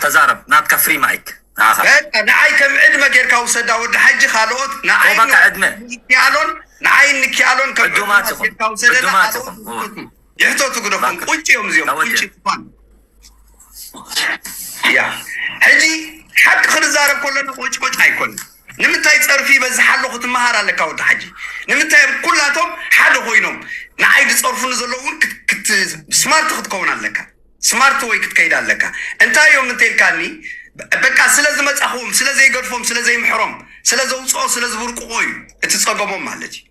ተዛረብ፣ ናትካ ፍሪ ማይክ ንዓኻ። በቃ ንዓይ ከም ዕድመ ጌርካ ውሰዳ ወዲ ሓጂ፣ ካልኦት ንዓይ ኦባካ ዕድመ። ንክያሎን ንዓይ ንክያሎን ከም ዕድመ ዕዱማት ኢኹም። ጌርካ ውሰደና ዕዱማት ካልኦት ኢኹም። እወ። ይሕተቱ ግደፎም። ባካ። ቁጭ እዮም እዚኦም፣ ተወጀ። ቁጭ ትኳን። ያ ሕጂ ሓቂ ክንዛረብ ከለና ቆጭቆጭ ኣይኮን። ንምንታይ ጸርፊ ይበዝሕ ኣሎ ክትመሃር ኣለካ ወዲ ሓጂ። ንምንታይ እዮም ኩላቶም ሓደ ኮይኖም ንዓይ ዝጸርፉኒ ዘለዉ እውን ክት- ክት- ስማርት ክትከውን ኣለካ። ስማርት ወይ ክትከይድ ኣለካ። እንታይ እዮም እንተኢልካኒ፣ በቃ ስለ ዝመጻኹዎም፣ ስለ ዘይገድፎም፣ ስለ ዘይምሕሮም፣ ስለ ዘውፅኦ፣ ስለ ዝብርቅቆ እዩ እቲ ጸገሞም ማለት እዩ።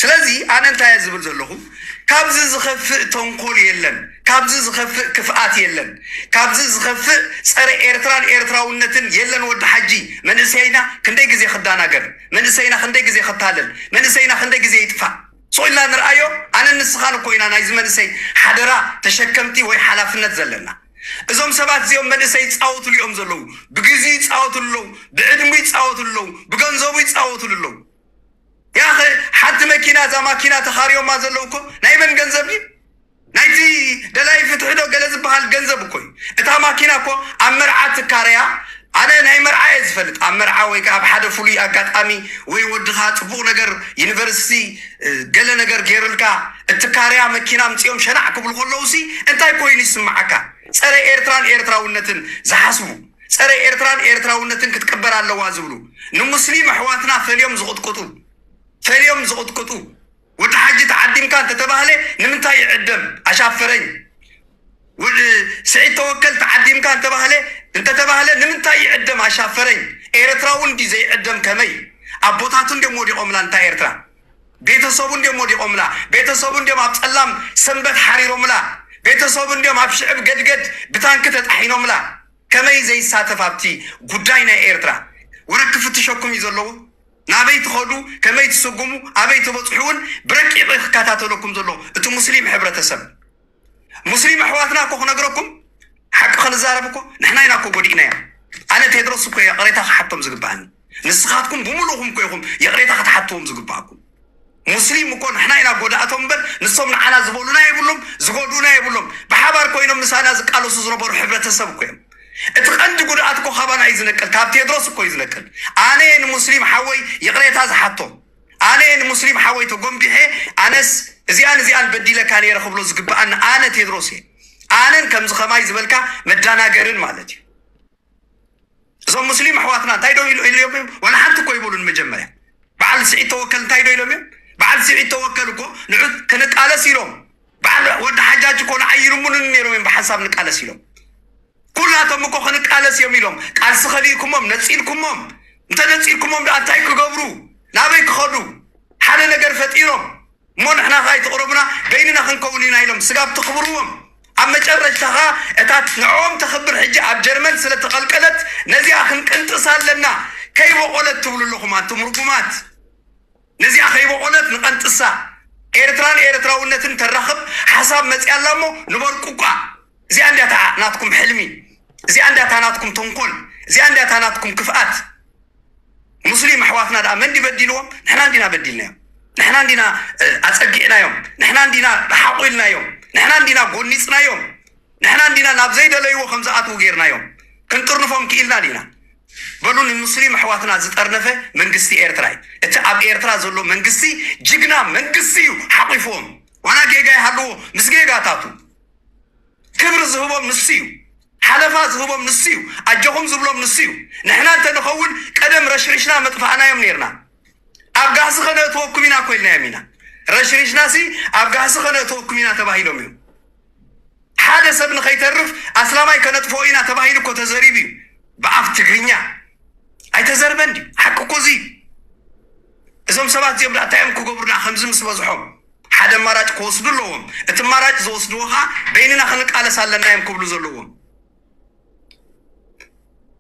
ስለዚ ኣነ እንታይ እየ ዝብል ዘለኹ፣ ካብዚ ዝኸፍእ ተንኮል የለን፣ ካብዚ ዝኸፍእ ክፍኣት የለን፣ ካብዚ ዝኸፍእ ፀረ ኤርትራን ኤርትራውነትን የለን። ወዲ ሓጂ መንእሰይና ክንደይ ግዜ ክዳናገር፣ መንእሰይና ክንደይ ግዜ ክታለል፣ መንእሰይና ክንደይ ግዜ ይጥፋእ። ሶ ኢልና ንርኣዮ። ኣነ ንስኻን እኮ ኢና ናይዚ መንእሰይ ሓደራ ተሸከምቲ ወይ ሓላፍነት ዘለና። እዞም ሰባት እዚኦም መንእሰይ ይፃወትሉ እዮም ዘለዉ። ብግዜኡ ይፃወትሉ ኣለዉ፣ ብዕድሙ ይፃወትሉ ኣለዉ፣ ብገንዘቡ ይፃወትሉ ኣለዉ። ያኸ ሓንቲ መኪና፣ እዛ ማኪና ተኻርዮማ ዘለዉ እኮ ናይ መን ገንዘብ ድዩ? ናይቲ ደላይ ፍትሒ ዶ ገለ ዝበሃል ገንዘብ እኮ እዩ። እታ ማኪና እኮ ኣብ መርዓ ትካረያ። ኣነ ናይ መርዓ እየ ዝፈልጥ። ኣብ መርዓ ወይ ከዓ ኣብ ሓደ ፍሉይ ኣጋጣሚ ወይ ወድኻ ፅቡቕ ነገር ዩኒቨርሲቲ እ፣ ገለ ነገር ገይሩልካ እትካረያ መኪና ምፅኦም ሸናዕ ክብሉ ከለዉ ሲ እንታይ ኮይኑ ይስምዓካ? ፀረ ኤርትራን ኤርትራውነትን ዝሓስቡ፣ ፀረ ኤርትራን ኤርትራውነትን ክትቅበር ኣለዋ ዝብሉ፣ ንሙስሊም ኣሕዋትና ፈልዮም ዝቕጥቅጡ፣ ፈልዮም ዝቕጥቅጡ። ወዲ ሓጂ ተዓዲምካ እንተተባህለ ንምንታይ ይዕደም? ኣሻፈረኝ። ወዲ ስዒድ ተወከል ተዓዲምካ እንተባህለ እንተተባህለ ንምንታይ ይዕደም? ኣሻፈረኝ። ኤርትራዊ እንዲ ዘይዕደም ከመይ? ኣቦታቱ እንዲዮም ወዲቖምላ እንታ ኤርትራ። ቤተሰቡ እንዲዮም ወዲቖምላ። ቤተሰቡ እንዲዮም ኣብ ጸላም ሰንበት ሓሪሮምላ። ቤተሰቡ እንዲዮም ኣብ ሽዕብ ገድገድ ብታንኪ ተጣሒኖምላ። ከመይ ዘይሳተፍ ኣብቲ ጉዳይ ናይ ኤርትራ? ወረ ክፍትሸኩም እዩ ዘለዎ። ናበይ ትኸዱ፣ ከመይ ትስጉሙ፣ ኣበይ ትበጽሑ እውን ብረቂቕ እዩ ክከታተለኩም ዘሎ እቲ ሙስሊም ሕብረተሰብ። ሙስሊም ኣሕዋትና እኮ ክነግረኩም፣ ሓቂ ክንዛረብ እኮ ንሕና ኢና እኮ ጎዲእናዮም። ኣነ ቴድሮስ እኮ ይቕሬታ ክሓቶም ዝግባኣኒ። ንስኻትኩም ብምሉእኹም እኮ ኢኹም ይቕሬታ ክትሓትዎም ዝግባኣኩም። ሙስሊም እኮ ንሕና ኢና ጎዳእቶም እምበር ንሶም ንዓና ዝበሉና የብሎም፣ ዝጎድኡና የብሎም። ብሓባር ኮይኖም ምሳና ዝቃለሱ ዝነበሩ ሕብረተሰብ እኮ እዮም። እቲ ቀንዲ ጉድኣት እኮ ካባና እዩ ዝነቅል፣ ካብ ቴድሮስ እኮ እዩ ዝነቅል። ኣነ እየ ንሙስሊም ሓወይ ይቕሬታ ዝሓቶ፣ ኣነ እየ ንሙስሊም ሓወይ ተጎንቢሐ፣ ኣነስ እዚኣን እዚኣን በዲለካ ነይረ ክብሎ ዝግብኣኒ ኣነ ቴድሮስ እየ። ኣነን ከምዚ ከማይ ዝበልካ መዳናገርን ማለት እዩ። እዞም ሙስሊም ኣሕዋትና እንታይ ዶ ኢሉ- ኢሉ እዮም? ዋላ ሓንቲ እኮ ይበሉን። መጀመርያ በዓል ስዒድ ተወከል እንታይ ዶ ኢሎም እዮም? በዓል ስዒድ ተወከል እኮ ንዑ ክንቃለስ ኢሎም፣ በዓል ወዲ ሓጃጅ እኮ ንዓይ ይልምኑን ነይሮም እዮም ብሓንሳብ ንቃለስ ኢሎም። ኩላቶም እኮ ክንቃለስ እዮም ኢሎም። ቃልሲ ከሊእኩሞም፣ ነፂልኩሞም። እንተ ነፂልኩሞም ደኣ እንታይ ክገብሩ? ናበይ ክኸዱ? ሓደ ነገር ፈጢሮም እሞ ንሕና ከኣ ኣይትቕረቡና፣ በይንና ክንከውን ኢና ኢሎም ስጋብ ተኽብርዎም። ኣብ መጨረሽታ ኸኣ እታ ንዕኦም ተኽብር ሕጂ ኣብ ጀርመን ስለ ተቐልቀለት ነዚኣ ክንቅንጥሳ ኣለና። ከይበቖለት ትብሉ ኣለኹም ኣንቱም ርጉማት። ነዚኣ ከይበቖለት ንቐንጥሳ። ኤርትራን ኤርትራውነትን ተራኽብ ሓሳብ መፅያ ኣላ እሞ ንበርቁቋ። እዚኣ እንዲያ እታ ናትኩም ሕልሚ፣ እዚኣ እንዲያ እታ ናትኩም ተንኮል፣ እዚኣ እንዲያ እታ ናትኩም ክፍኣት። ሙስሊም ኣሕዋትና ደኣ መን ድዩ በዲልዎም? ንሕና እንዲና በዲልናዮም፣ ንሕና እንዲና እ፣ ኣፀጊዕናዮም፣ ንሕና እንዲና ሓቑኢልናዮም፣ ንሕና እንዲና ጎኒፅናዮም፣ ንሕና እንዲና ናብ ዘይደለይዎ ከም ዝኣትዉ ጌርናዮም። ክንጥርንፎም ክኢልና ዲና? በሉ ንሙስሊም ኣሕዋትና ዝጠርነፈ መንግስቲ ኤርትራ እዩ። እቲ ኣብ ኤርትራ ዘሎ መንግስቲ ጅግና መንግስቲ እዩ ሓቒፍዎም። ዋላ ጌጋ ይሃልዎ ምስ ጌጋታቱ ክብሪ ዝህቦም ንሱ እዩ። ሓለፋ ዝህቦም ንሱ እዩ። ኣጆኹም ዝብሎም ንሱ እዩ። ንሕና እንተንኸውን ቀደም ረሽሪሽና መጥፋእናዮም ነይርና። ኣብ ጋህሲ ከነእትወኩም ኢና እኮ ኢልናዮም ኢና። ረሽሪሽናሲ ኣብ ጋህሲ ከነእትወኩም ኢና ተባሂሎም እዮም። ሓደ ሰብ ንኸይተርፍ ኣስላማይ ከነጥፍኦ ኢና ተባሂሉ እኮ ተዘሪቡ እዩ። ብኣፍ ትግርኛ ኣይተዘርበን ድዩ? ሓቂ እኮ እዚ እዩ። እዞም ሰባት እዚኦም ደኣ እንታይ እዮም ክገብሩ ደኣ ከምዚ ምስ በዝሖም? ሓደ ኣማራጭ ክወስዱ ኣለዎም። እቲ ኣማራጭ ዝወስድዎ ኸዓ በይንና ክንቃለስ ኣለና እዮም ክብሉ ዘለዎም።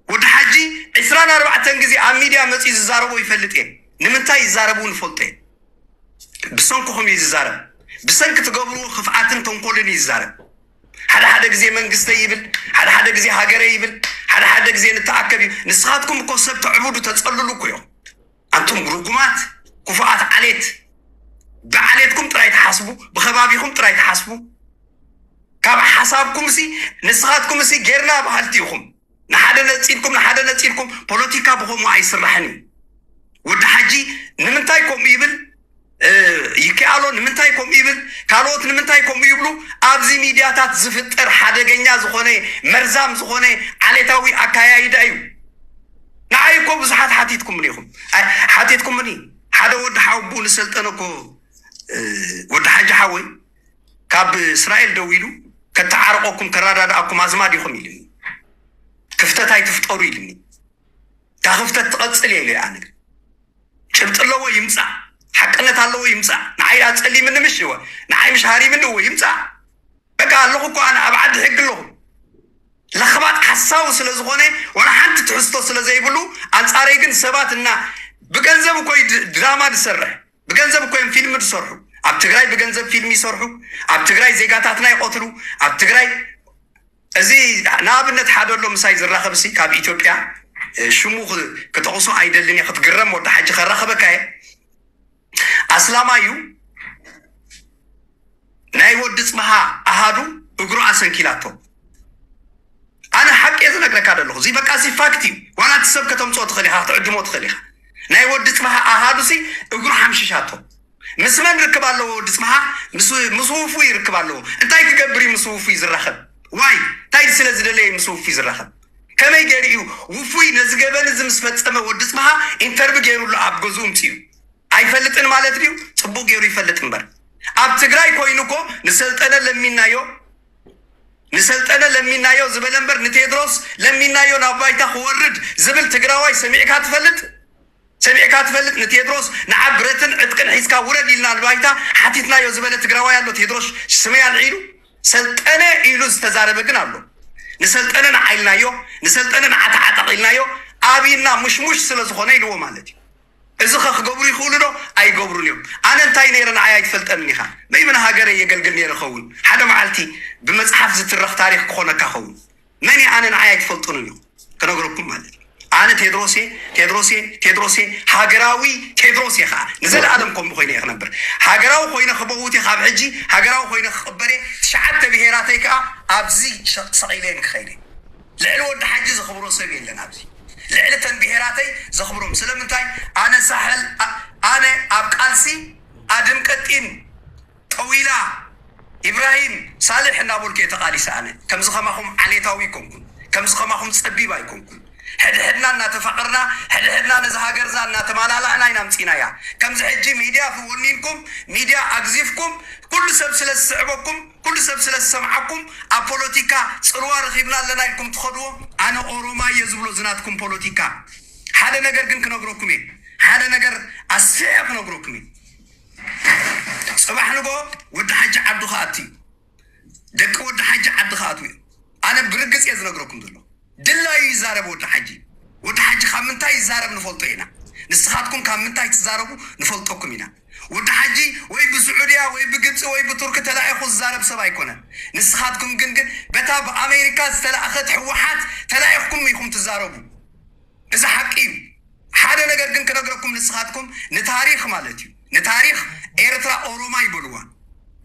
ወዲ ሓጂ ዕስራን ኣርባዕተን ግዜ ኣብ ሚድያ መፂኡ ዝዛረቦ ይፈልጥ እየ። ንምንታይ ይዛረቡ ንፈልጦ እየ። ብሰንክኹም እዩ ዝዛረብ። ብሰንኪ ትገብርዎ ክፍኣትን ተንኮልን እዩ ዝዛረብ። ሓደ ሓደ ግዜ መንግስተይ ይብል፣ ሓደ ሓደ ግዜ ሃገረይ ይብል፣ ሓደ ሓደ ግዜ ንተኣከብ እዩ። ንስኻትኩም እኮ ሰብ ተዕቡዱ ተፀልሉ እኮ እዮም። ኣንቱም ርጉማት፣ ክፉኣት ዓሌት፣ ብዓሌትኩም ጥራይ ትሓስቡ፣ ብኸባቢኹም ጥራይ ትሓስቡ። ካብ ሓሳብኩም ሲ ንስኻትኩም ሲ ጌርና በሃልቲ ኢኹም። ንሓደ ነፂልኩም ንሓደ ነፂልኩም ፖለቲካ ብኸምኡ ኣይስራሕን እዩ። ወዲ ሓጂ ንምንታይ ከምኡ ይብል? ይከኣሎ ንምንታይ ከምኡ ይብል? ካልኦት ንምንታይ ከምኡ ይብሉ? ኣብዚ ሚድያታት ዝፍጠር ሓደገኛ ዝኾነ መርዛም ዝኾነ ዓሌታዊ ኣካያይዳ እዩ። ንዓይ እኮ ብዙሓት ሓቲትኩምኒ ኢኹም። ሓቲትኩምኒ ሓደ ወዲ ሓውቡ ንሰልጠነ እኮ ወዲ ሓጂ ሓወይ ካብ እስራኤል ደዊሉ ከተዓርቆኩም ከረዳድኣኩም ኣዝማድ ኢኹም ኢሉኒ። ክፍተት ኣይትፍጠሩ ኢሉኒ። እታ ክፍተት ትቐፅል እየ ኢለ ኣነ። ጭብጢ ኣለዎ ይምፃእ፣ ሓቅነት ኣለዎ ይምፃእ። ንዓይ ኣፀሊምኒ ምሽ እወ፣ ንዓይ ምሽ ሃሪምኒ እወ ይምፃእ። በቃ ኣለኹ እኮ ኣነ ኣብ ዓዲ ሕጊ ኣለኹ። ለኽባጥ ሓሳዊ ስለ ዝኾነ ዋላ ሓንቲ ትሕዝቶ ስለ ዘይብሉ ኣንፃረይ ግን ሰባት እና ብገንዘብ እኮ ድራማ ዝሰርሕ ብገንዘብ እኮ እዮም ፊልም ዝሰርሑ። ኣብ ትግራይ ብገንዘብ ፊልም ይሰርሑ። ኣብ ትግራይ ዜጋታትና ይቐትሉ። ኣብ ትግራይ እዚ ንኣብነት ሓደ ኣሎ ምሳይ ዝራኸብ ሲ ካብ ኢትዮጵያ ሽሙ ክጠቕሶ ኣይደልን እየ ክትግረም ወዲ ሓጂ ከራኸበካ እየ። ኣስላማዩ ናይ ወዲ ፅባሃ ኣሃዱ እግሩ ኣሰንኪላቶ። ኣነ ሓቂ እየ ዝነግረካ ዘለኹ እዚ በቃ ሲ ፋክት እዩ። ዋላ እቲ ሰብ ከተምፅኦ ትኽእል ኢኻ ክትዕድሞ ትኽእል ኢኻ። ናይ ወዲ ፅባሃ ኣሃዱ ሲ እግሩ ሓምሽሻቶ። ምስ መን ርክብ ኣለዎ ወዲ ፅባሃ? ምስ ውፉይ ርክብ ኣለዎ። እንታይ ክገብር እዩ ምስ ውፉይ ዝራኸብ? ዋይ እንታይ ስለ ዝደለየ ምስ ውፉይ ዝራኸብ? ከመይ ገይሩ እዩ ውፉይ ነዚ ገበን እዚ ምስ ፈፀመ ወዲ ፅባሃ ኢንተርቪ ገይሩሉ ኣብ ገዝኡ ምፅኡ? ኣይፈልጥን ማለት ድዩ? ፅቡቅ ገይሩ ይፈልጥ እምበር ኣብ ትግራይ ኮይኑ እኮ ንሰልጠነ ለሚናዮ ንሰልጠነ ለሚናዮ ዝበለ እምበር ንቴድሮስ ለሚናዮ ናብ ባይታ ክወርድ ዝብል ትግራዋይ ሰሚዕካ ትፈልጥ? ሰሚዕካ ትፈልጥ? ንቴድሮስ ንዓ ብረትን ዕጥቅን ሒዝካ ውረድ ኢልና ንባይታ ሓቲትናዮ ዝበለ ትግራዋይ ኣሎ? ቴድሮስ ስመይ ኣልዒሉ ሰልጠነ ኢሉ ዝተዛረበ ግን ኣሎ። ንሰልጠነ ንዓ ኢልናዮ፣ ንሰልጠነ ንዓ ተዓጠቕ ኢልናዮ ኣብይና ሙሽሙሽ ስለ ዝኾነ ኢልዎ ማለት እዩ። እዚ ከ ክገብሩ ይኽእሉ ዶ? ኣይገብሩን እዮም። ኣነ እንታይ ነይረ ንዓይ ኣይትፈልጠንን ኢኻ። መይምን ሃገረ የገልግል ነይረ ኸውን ሓደ መዓልቲ ብመፅሓፍ ዝትረኽ ታሪክ ክኾነካ ኸውን። መን ኣነ ንዓይ ኣይትፈልጡንን እዩ ክነግረኩም ማለት እዩ። ኣነ ቴድሮሴ ቴድሮሴ ቴድሮሴ ሃገራዊ ቴድሮሴ ከዓ ንዘለኣለም ከምኡ ኮይነ እየ ክነብር። ሃገራዊ ኮይነ ክመውት እየ ካብ ሕጂ። ሃገራዊ ኮይነ ክቕበር እየ። ትሽዓተ ብሄራተይ ከዓ ኣብዚ ሰቒለ እየ ክኸይደ። ልዕሊ ወዲ ሓጂ ዘኽብሮ ሰብ የለን ኣብዚ። ልዕሊ ተን ብሄራተይ ዘኽብሮም ስለምንታይ? ኣነ ሳሕል ኣነ ኣብ ቃልሲ ኣድም ቀጢን ጠዊላ ኢብራሂም ሳልሕ እናበልኩ እየ ተቓሊሰ። ኣነ ከምዚ ከማኹም ዓሌታዊ ኣይኮንኩን፣ ከምዚ ከማኹም ፀቢብ ኣይኮንኩን። ሕድሕድና እናተፋቐርና ሕድሕድና ነዚ ሃገርና እናተማላላእና ኢና ምፂናያ። ከምዚ ሕጂ ሚድያ ክወኒንኩም ሚድያ ኣግዚፍኩም ኩሉ ሰብ ስለ ዝስዕበኩም ኩሉ ሰብ ስለ ዝሰምዓኩም ኣብ ፖለቲካ ፅልዋ ረኺብና ኣለና ኢልኩም ትኸድዎ። ኣነ ኦሮማ እየ ዝብሎ ዝናትኩም ፖለቲካ። ሓደ ነገር ግን ክነግረኩም እየ። ሓደ ነገር ኣስፍሐ ክነግረኩም እየ። ፅባሕ ንጎ ወዲ ሓጂ ዓዱ ክኣቱ እዩ። ደቂ ወዲ ሓጂ ዓዲ ክኣትዉ እዮም። ኣነ ብርግፅ እየ ዝነግረኩም ዘሎ። ድላዩ ይዛረብ ወዲ ሓጂ። ወዲ ሓጂ ካብ ምንታይ ይዛረብ ንፈልጦ ኢና። ንስኻትኩም ካብ ምንታይ ትዛረቡ ንፈልጠኩም ኢና። ወዲ ሓጂ ወይ ብስዑድያ ወይ ብግብፂ ወይ ብቱርኪ ተላኢኹ ዝዛረብ ሰብ ኣይኮነን። ንስኻትኩም ግን ግን በታ ብኣሜሪካ ዝተላእኸት ህወሓት ተላኢኽኩም ኢኹም ትዛረቡ። እዚ ሓቂ እዩ። ሓደ ነገር ግን ክነግረኩም ንስኻትኩም ንታሪኽ ማለት እዩ ንታሪኽ ኤርትራ ኦሮማ ይበልዋ።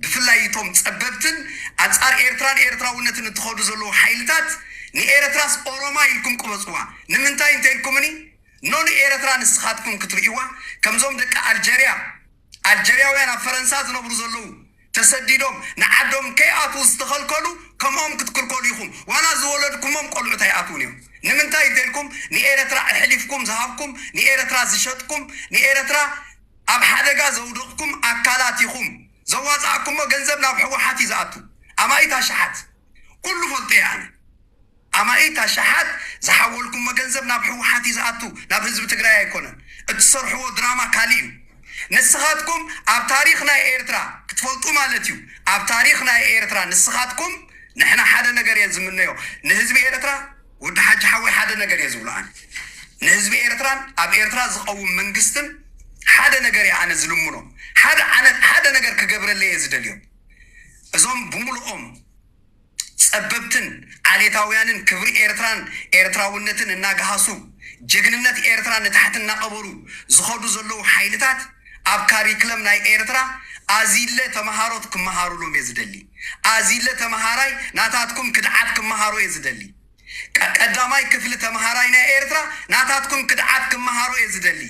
ብፍላይ እቶም ፀበብትን ኣንፃር ኤርትራን ኤርትራውነትን እትኸዱ ዘለዉ ሓይልታት ንኤርትራስ ኦሮማ ኢልኩም ቅበፅዋ። ንምንታይ እንተ ኢልኩምኒ ኖ ንኤርትራ ንስኻትኩም ክትርእይዋ ከምዞም ደቂ ኣልጀርያ ኣልጀርያውያን ኣብ ፈረንሳ ዝነብሩ ዘለዉ ተሰዲዶም ንዓዶም ከይኣትዉ ዝተኸልከሉ ከምኦም ክትክልከሉ ኢኹም። ዋላ ዝወለድኩሞም ቆልዑት ኣይኣትዉን እዮም። ንምንታይ እንተልኩም ንኤረትራ ኣሕሊፍኩም ዝሃብኩም፣ ንኤረትራ ዝሸጥኩም፣ ንኤረትራ ኣብ ሓደጋ ዘውደቕኩም ኣካላት ኢኹም። ዘዋፃእኩሞ ገንዘብ ናብ ሕወሓት እዩ ዝኣቱ። ኣማኢት ኣሽሓት ኩሉ ፈልጦ እየ ኣነ። ኣማኢት ኣሽሓት ዝሓወልኩሞ ገንዘብ ናብ ሕወሓት እዩ ዝኣቱ፣ ናብ ህዝቢ ትግራይ ኣይኮነን። እትሰርሕዎ ድራማ ካሊእ እዩ። ንስኻትኩም ኣብ ታሪኽ ናይ ኤርትራ ክትፈልጡ ማለት እዩ። ኣብ ታሪኽ ናይ ኤርትራ ንስኻትኩም ንሕና ሓደ ነገር እየ ዝምነዮ ንህዝቢ ኤርትራ፣ ወዲ ሓጂ ሓወይ ሓደ ነገር እየ ዝብሎ ኣነ። ንህዝቢ ኤርትራን ኣብ ኤርትራ ዝቐውም መንግስትን ሓደ ነገር እየ ኣነ ዝልምኖ። ሓደ ኣነ ሓደ ነገር ክገብረለይ እየ ዝደልዮ። እዞም ብምልኦም ጸበብትን ዓሌታውያንን ክብሪ ኤርትራን ኤርትራውነትን እናገሃሱ ጀግንነት ኤርትራ ንታሕቲ እናቐበሩ ዝኸዱ ዘለዉ ሓይልታት ኣብ ካሪክለም ናይ ኤርትራ ኣዚለ ተምሃሮት ክመሃሩሎም እየ ዝደሊ። ኣዚለ ተምሃራይ ናታትኩም ክድዓት ክመሃሮ እየ ዝደሊ። ቀ- ቀዳማይ ክፍሊ ተመሃራይ ናይ ኤርትራ ናታትኩም ክድዓት ክመሃሮ እየ ዝደሊ።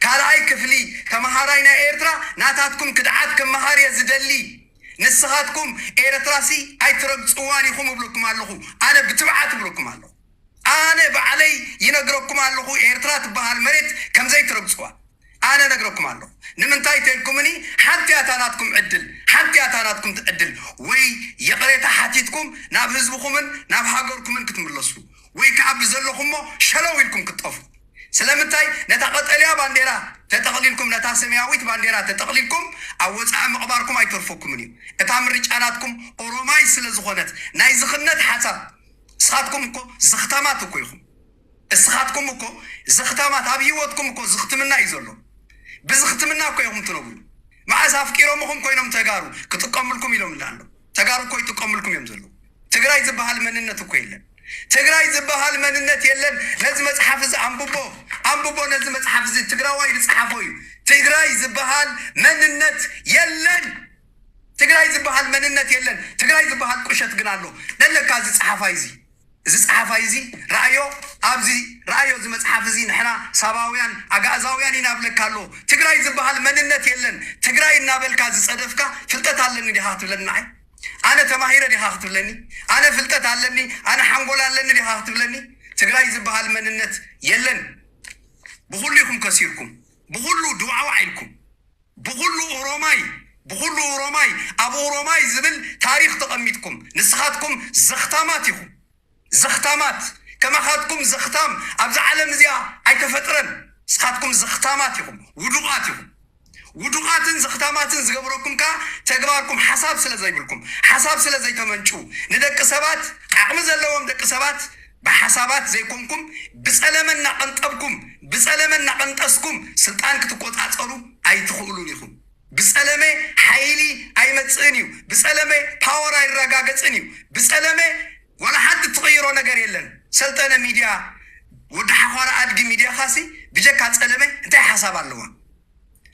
ካልኣይ ክፍሊ ተመሃራይ ናይ ኤርትራ ናታትኩም ክድዓት ክመሃር እየ ዝደሊ። ንስኻትኩም ኤርትራሲ ኣይትረግጽዋን ኢኹም እብለኩም ኣለኹ። ኣነ ብትብዓት እብለኩም ኣለኹ። ኣነ ባዕለይ ይነግረኩም ኣለኹ፣ ኤርትራ ትበሃል መሬት ከምዘይትረግጽዋ ኣነ ነግረኩም ኣለኹ። ንምንታይ ተልኩምኒ? ሓንቲ እያ እታ ናትኩም ዕድል፣ ሓንቲ እያ እታ ናትኩም ዕድል። ወይ ይቕሬታ ሓቲትኩም ናብ ህዝብኹምን ናብ ሃገርኩምን ክትምለሱ፣ ወይ ከዓ ብዘለኹሞ ሸለው ኢልኩም ክትጠፉ። ስለምንታይ? ነታ ቀጠልያ ባንዴራ ተጠቕሊልኩም፣ ነታ ሰማያዊት ባንዴራ ተጠቕሊልኩም ኣብ ወፃኢ ምቕባርኩም ኣይተርፈኩምን እዩ። እታ ምርጫ ናትኩም ኦሮማይ ስለ ዝኾነት ናይ ዝኽነት ሓሳብ። ንስኻትኩም እኮ ዝኽታማት እኮ ኢኹም። እስኻትኩም እኮ ዝኽታማት፣ ኣብ ህይወትኩም እኮ ዝኽትምና እዩ ዘሎ። ብዝኽትምና እኮ ኢኹም ትነብሩ። መዓስ ኣፍቂሮምኹም ኮይኖም ተጋሩ ክጥቀምልኩም ኢሎም እንዳሎ። ተጋሩ እኮ ይጥቀምልኩም እዮም ዘለዉ። ትግራይ ዝበሃል መንነት እኮ የለን። ትግራይ ዝበሃል መንነት የለን። ነዚ መፅሓፍ እዚ ኣንብቦ፣ ኣንብቦ ነዚ መፅሓፍ እዚ። ትግራዋይ ዝፀሓፎ እዩ። ትግራይ ዝበሃል መንነት የለን። ትግራይ ዝበሃል መንነት የለን። ትግራይ ዝበሃል ቁሸት ግን ኣሎ። ደለካ እዚ ፀሓፋይ እዚ፣ እዚ ፀሓፋይ እዚ ረኣዮ፣ ኣብዚ ረኣዮ፣ እዚ መፅሓፍ እዚ ንሕና ሳባውያን ኣጋእዛውያን ኢና ብለካ ኣሎ። ትግራይ ዝበሃል መንነት የለን። ትግራይ እናበልካ ዝፀደፍካ ፍልጠት ኣለኒ ዲኻ ክትብለኒ ንዓይ? ኣነ ተማሂረ ዲኻ ክትብለኒ? ኣነ ፍልጠት ኣለኒ፣ ኣነ ሓንጎል ኣለኒ ዲኻ ክትብለኒ? ትግራይ ዝበሃል መንነት የለን። ብኹሉ ኢኹም ከሲርኩም፣ ብኹሉ ድዋዕዋዕ ኢልኩም፣ ብኹሉ ኦሮማይ፣ ብኹሉ ኦሮማይ፣ ኣብ ኦሮማይ ዝብል ታሪኽ ተቐሚጥኩም። ንስኻትኩም ዘኽታማት ኢኹም። ዘኽታማት፣ ከማኻትኩም ዘኽታም ኣብዚ ዓለም እዚኣ ኣይተፈጥረን። ንስኻትኩም ዘኽታማት ኢኹም፣ ውዱቓት ኢኹም። ውዱቓትን ዘኽታማትን ዝገብረኩም ከኣ ተግባርኩም፣ ሓሳብ ስለ ዘይብልኩም፣ ሓሳብ ስለ ዘይተመንጩ፣ ንደቂ ሰባት፣ ዓቕሚ ዘለዎም ደቂ ሰባት ብሓሳባት ዘይኮንኩም፣ ብጸለመ እናቐንጠብኩም፣ ብጸለመ እናቐንጠስኩም ስልጣን ክትቆጻጸሩ ኣይትኽእሉን ኢኹም። ብጸለመ ሓይሊ ኣይመጽእን እዩ። ብጸለመ ፓወር ኣይረጋገጽን እዩ። ብጸለመ ዋላ ሓንቲ ትቕይሮ ነገር የለን። ሰልጠነ ሚድያ፣ ወዲ ሓዃራ ኣድጊ ሚድያ ኻሲ ብጀካ ጸለመ እንታይ ሓሳብ ኣለዋ?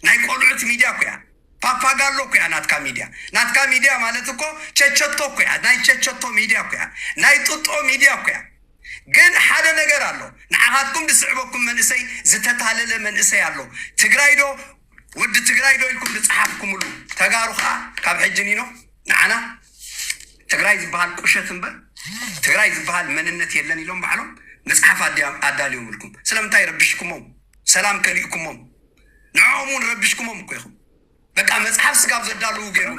ናይ ቆልዑት ሚድያ እኮ እያ። ፓፓጋሎ እኮ እያ ናትካ ሚድያ። ናትካ ሚድያ ማለት እኮ ቸቸቶ እኮ እያ። ናይ ቸቸቶ ሚድያ እኮ እያ። ናይ ጡጦ ሚድያ እኮ እያ። ግን ሓደ ነገር ኣሎ። ንዓኻትኩም ዝስዕበኩም መንእሰይ፣ ዝተታለለ መንእሰይ ኣሎ። ትግራይ ዶ፣ ወዲ ትግራይ ዶ ኢልኩም ዝፀሓፍኩምሉ፣ ተጋሩ ከዓ ካብ ሕጂ ኒኖ ንዓና ትግራይ ዝበሃል ቁሸት እምበር ትግራይ ዝበሃል መንነት የለን ኢሎም ባዕሎም መፅሓፍ ኣድያ-፣ ኣዳልዮምልኩም። ስለምንታይ ረብሽኩሞም? ሰላም ከሊእኩሞም። ንዕኦም እውን ረብሽኩሞም እኮ ኢኹም። በቃ መፅሓፍ ስጋብ ዘዳለዉ ገይሩ